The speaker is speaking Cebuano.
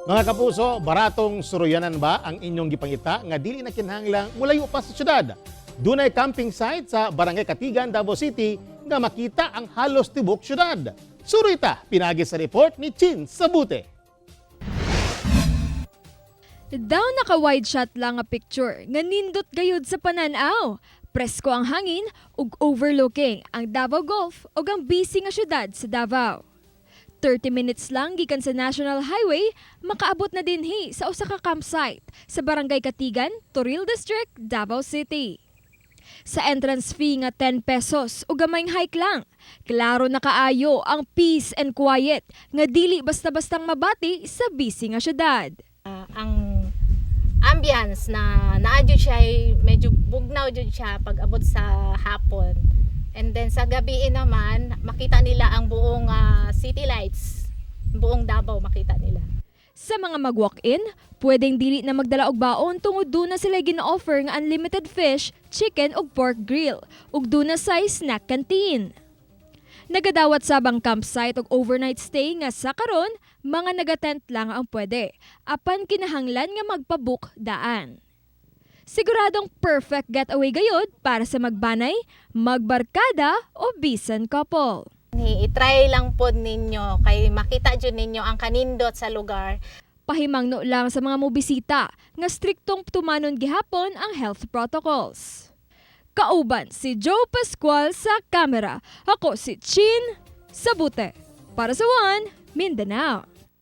Mga kapuso, baratong suruyanan ba ang inyong gipangita nga dili na kinahanglang mulayo pa sa syudad? Dunay camping site sa Barangay Catigan, Davao City nga makita ang halos tibok syudad. Suroy ta pinagi sa report ni Chin Sabute. Daw naka-wide shot lang nga picture nga nindot gayud sa pananaw. Presko ang hangin ug overlooking ang Davao Gulf ug ang busy nga syudad sa Davao. 30 minutes lang gikan sa National Highway, makaabot na dinhi sa usa ka campsite sa Barangay Catigan, Toril District, Davao City. Sa entrance fee nga 10 pesos ug gamayng hike lang. Klaro na kaayo ang peace and quiet nga dili basta-bastang mabati sa busy nga syudad. Ang ambience na naa jud siya ay medyo bugnaw jud siya pag abot sa hapon. And then sa gabi naman, makita nila ang buong city lights. Buong Davao makita nila. Sa mga mag-walk-in, pwedeng dili na magdala og baon tungod duna sila gina-offer nga unlimited fish, chicken ug pork grill ug duna say snack canteen. Nagadawat sabang campsite ug overnight stay nga sa karon mga nagatent lang ang pwede. Apan kinahanglan nga magpa-book daan. Siguradong perfect getaway gayod para sa magbanay, magbarkada o bisan couple. I-try lang pod ninyo kay makita jud ninyo ang kanindot sa lugar. Pahimangno lang sa mga mobisita nga striktong tumanon gihapon ang health protocols. Kauban si Joe Pascual sa kamera. Ako si Chin Sabute. Para sa One, Mindanao.